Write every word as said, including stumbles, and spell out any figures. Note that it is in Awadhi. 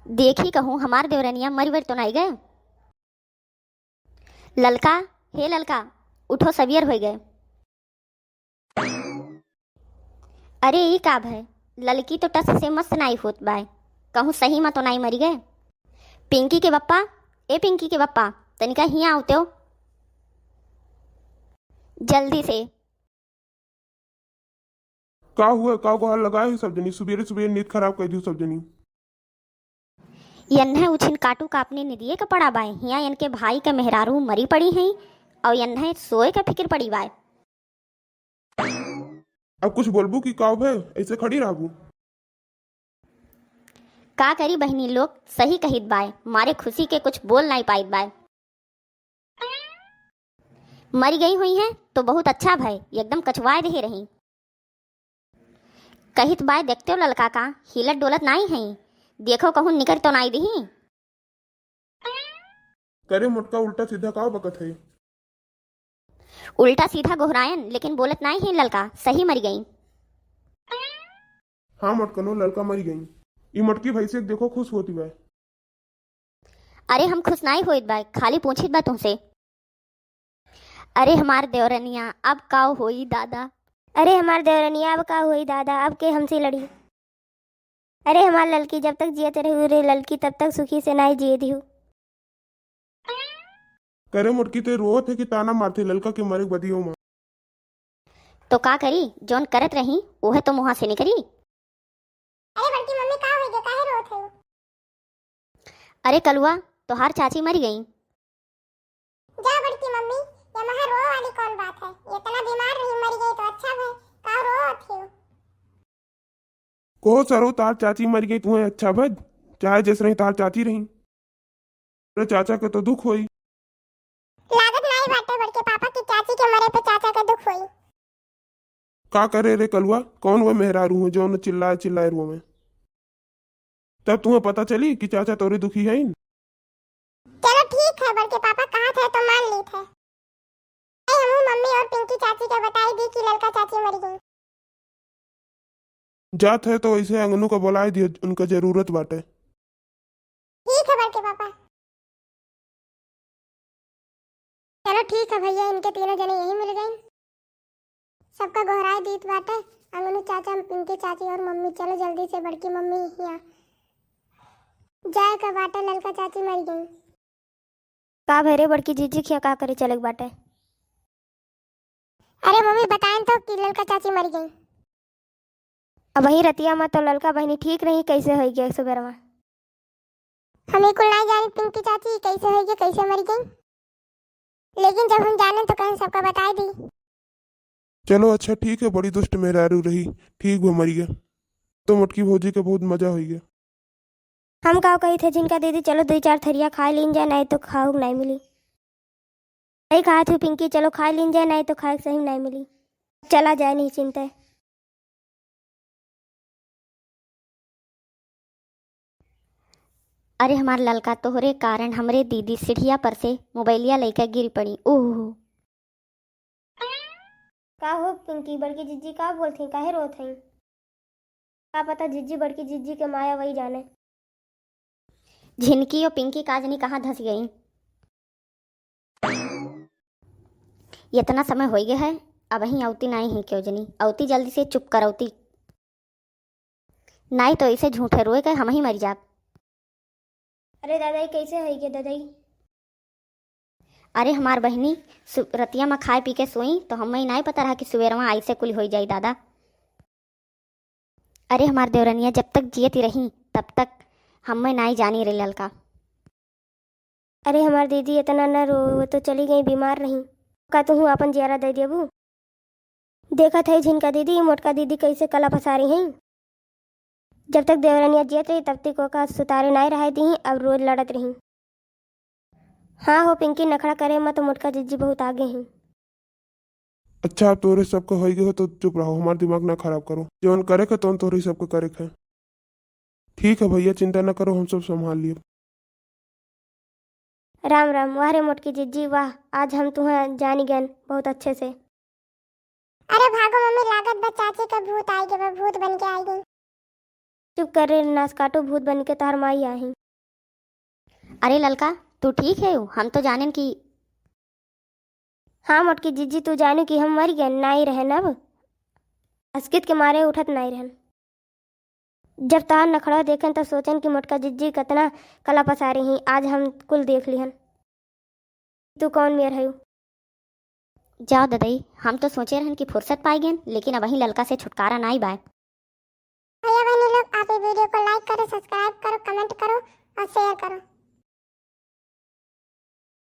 देखी कहूँ हमार देवरनिया मरि वर तो नाई गए। ललका, हे ललका, उठो, सबियर होइ गए। अरे ई का भय, ललकी तो टस से मस नाई होत बाय, कहूँ सही मा तो नाई मरि गए। पिंकी के बप्पा, ए पिंकी के बप्पा, तनिका हियाँ आवतेउ जल्दी से। का हुआ, का गोहार लगाए हो सब जनी? सुबेरे सुबेरे नींद खराब कर दियो सब जनी। यन्हे उछिन काटू का अपने निदिये का पड़ा बाय, हियाँ यनके भाई के मेहरारू मरी पड़ी हैं और यन्हे सोए के फिकिर पड़ी बाय। अब कुछ बोलबू कि का भय, ऐसे खड़ी रहबू? का करी बहिनी लोग, सही कहित बाय, मारे खुशी के कुछ बोल नाई पाइत बाय। मरि गई हुई हैं तो बहुत अच्छा भय, एकदम कचवाए देहे रही। कहित बाय देखतेउ ललका का हिलत डोलत नाई हैं, देखो कहूँ निकरि तो नाई दिही। करे मोटका, उल्टा सीधा का बकत है? उल्टा सीधा गोहरायन, लेकिन बोलत नाई हैं ललका, सही मरि गई। हाँ मोटकनो, ललका मरि गई। ई मोटकी भैंसे के देखो खुश होती बाय। अरे हम खुश नाई होइत बाय, खाली पूछित बा तुमसे। अरे हमार देवरनिया, अब का होई दादा? अरे हमार देवरनिया, अब का होई दादा? अब के हमसे लड़ी? अरे हमार ललकी, जब तक जियत रहू रे ललकी, तब तक सुखी से नाई जिए दिहू। करे मोटकी, ते रोवत है कि ताना मारते ललका के मरे के बदियो मा? तो का करी, जौन करत रही, ओहे तो मुँहा से निकरी। अरे बड़की मम्मी, का होइ गए, काहे रोत है? अरे कलुआ, तोहार चाची मरि गई। जा बड़की मम्मी, ये महा रोवे वाली कौन बात है? इतना बीमार रही, मरि गई तो अच्छा भय, का रोत है? को सरो, तार चाची मरि गई, तुम्हें अच्छा भय, चाहे जैसे रही तार चाची रही। अरे चाचा के तो दुख होई। लागत नाई बाटे बड़के पापा कि चाची के मरे पे चाचा के दुख होई। का करे रे कलुआ, कौन वह मेहरारू हो जौन चिल्लाए चिल्लाए रोवे? तब तुम्हें पता चली कि चाचा तोरे दुखी हईन। चलो ठीक है बड़के पापा, कहा थे तो मान ली थे। ए, हमहू मम्मी और पिंकी चाची के बताई दी कि ललका चाची मर गई। जात है तो ऐसे अंगनू का बुलाई दियो, उनका जरूरत बाटे। ठीक है बड़के पापा। चलो ठीक है भैया, इनके तीनों जने यहीं मिल गईन। सबका गोहराई दीत बाटे अंगनू चाचा, पिंकी चाची और मम्मी। चलो जल्दी से, बड़की मम्मी हिया जाए का बाटे, ललका चाची मर गई। का भय रे बड़की जीजी खिया, का करे चले के बाटे? अरे मम्मी, बताएन तो कि ललका चाची मर गई। अबहीं रतिया मा तो ललका बहिनी ठीक रही, कैसे होई गए सुबेरवा? हम ई कुल नाई जानी पिंकी चाची, कैसे होई गए, कैसे मर गई, लेकिन जब हम जाने तो कहें सबका बताई दी। चलो अच्छा ठीक है, बड़ी दुष्ट मेहरारू रही, ठीक भा मर गया। तो मोटकी भौजी के बहुत मजा होई गया। हम का कही थे झिनका दीदी, चलो दुई चार थरिया खाए लीन जाए, नाई तो खाहू के नाई मिली। सही कहा थी पिंकी, चलो खाए लीन जाए, नाई तो खाए के सही नाई मिली। चला जाए नहीं चिंता। अरे हमार ललका, तोहरे कारण हमरे दीदी सीढ़िया पर से मोबाइलिया लइके गिर पड़ी। ओह। का हो पिंकी, बड़की जिज्जी का बोलत हई, काहे रोत हई? का पता जिज्जी, बड़की जिज्जी के माया वही जाने। झिनकी और पिंकी का जनी कहाँ धस गई। इतना समय होइ गया है, अबहीं अवती नाई है क्यों जनी। अवती जल्दी से, चुप कर अवती। नाई तो इसे झूठे रोए के हम ही मर जाब। अरे दादा, ई कैसे होई गे दादा ई? अरे हमार बहिनी, सु-, रतिया में खाए पी के सोई तो हमें नाई पता रहा कि सुबेरवा ऐसे कुल होई जाई दादा। अरे हमार देवरनिया जब तक जियत रही तब तक हमें नाई जानी रे ललका। अरे हमार दीदी इतना न रो, वो तो चली गई, बीमार रही। का तुहू आपन जियारा दे देबू? देखत है झिनका दीदी, मोटका दीदी कैसे कला पसारी हैं। जब तक देवरनिया जियत रही तब तक ओका सुतारे नाई रहे दी, अब रोज लड़त रही। हाँ हो पिंकी, नखड़ा करे मत, मोटका जिज्जी बहुत आगे हैं। अच्छा, अब तोरे सबके होई गए हो तो चुप रहो, हमार दिमाग ना खराब करो। जौन करे के तौन तोरे सबके करे के है। ठीक है भैया, चिंता ना करो, हम सब संभाल लिए। राम राम। वाह रे मोटकी जिज्जी वाह, आज हम तुहें जानी गन बहुत अच्छे से। अरे भागो मम्मी, लागत बा चाची का भूत आई गए बा, भूत बन के आई गई। चुप कर रे नास काटू, भूत बन के तोहर माई आही। अरे ललका, तू ठीक है? हम तो जानेन कि हाँ मोटकी जिज्जी, तू जानू कि हम मर गए, नाई रहन अब। असकित के मारे उठत नाई रहन। जब तोहार नखड़ा देखेन तब सोचेन कि मोटका जिज्जी कतना कला पसारी ही, आज हम कुल देख लिहन। तू कौन मेर हयू? जाओ ददई, हम तो सोचे रहन कि फुर्सत पाई गेन, लेकिन अबहीं ललका से छुटकारा नाई बाय। भैया बहनी लोग, आप ये video को like करो, subscribe करो, comment करो और share करो।